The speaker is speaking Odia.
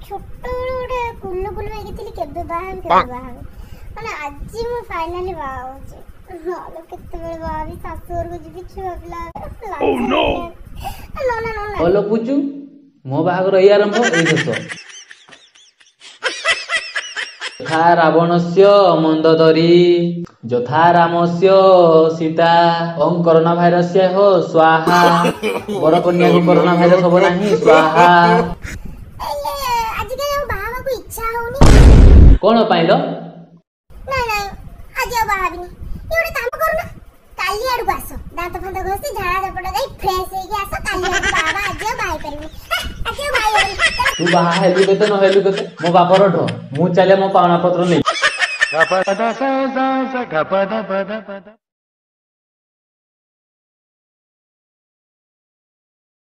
ଛୋଟବେଳୁ ଗୋଟେ କୁଲୁ କୁଲୁ ହେଇକି ଥିଲି, କେବେ ବାହା ହେବି, କେବେ ବାହା ହେବି। ମାନେ ଆଜି ମୁଁ ଫାଇନାଲି ବାହା ହଉଛି। ନହେଲେ କେତେବେଳେ ବାହା ହେବି, ଶାଶୁ ଘରକୁ ଯିବି, ଛୁଆ ପିଲା। ନା ନା ନା। ଅଲୋ ପୁଚୁ, ମୋ ବାହାଘର ଏଇ ଆରମ୍ଭ ଏଇ ଶେଷ। ଯଥା ରାବଣସ୍ୟ ମନ୍ଦୋଦରୀ, ଯଥା ରାମସ୍ୟ ସୀତା। ଓಂ କରୋନା ଭାଇରସ ହୋ ସ୍ୱାହା। ବର କନ୍ୟାକୁ କରୋନା ଭାଇରସ ହବ ନାହିଁ, ସ୍ୱାହା। ଆଜିକାଲି ଆଉ ବାହା ହେବାକୁ ଇଚ୍ଛା ହଉନି। କଣ ପାଇଲ? ନାଇଁ ନାଇଁ, ଆଜି ଆଉ ବାହା ହେବିନି। ଇଏ ଗୋଟେ କାମ କରୁନ, କାଲି ଆଡକୁ ଆସ, ଦାନ୍ତ ଫାନ୍ତ ଘଷି ଝାଡା ଝପଟ ଯାଇ ଫ୍ରେଶ ହେଇକି ଆସ, କାଲି ଆଡକୁ ବାହା ହେବା। ଆଜି ଆଉ ବାହା ହେଇପାରିବିନି, ଆଜି ଆଉ ବାହା ହେଇପାରିବିନି। ତୁ ବାହା ହେଲୁ କେତେ ନ ହେଲୁ କେତେ, ମୋ ବାପର ଢ। ମୁଁ ଚାଲେ ମୋ ପାଉଣା ପତ୍ର ନେଇ।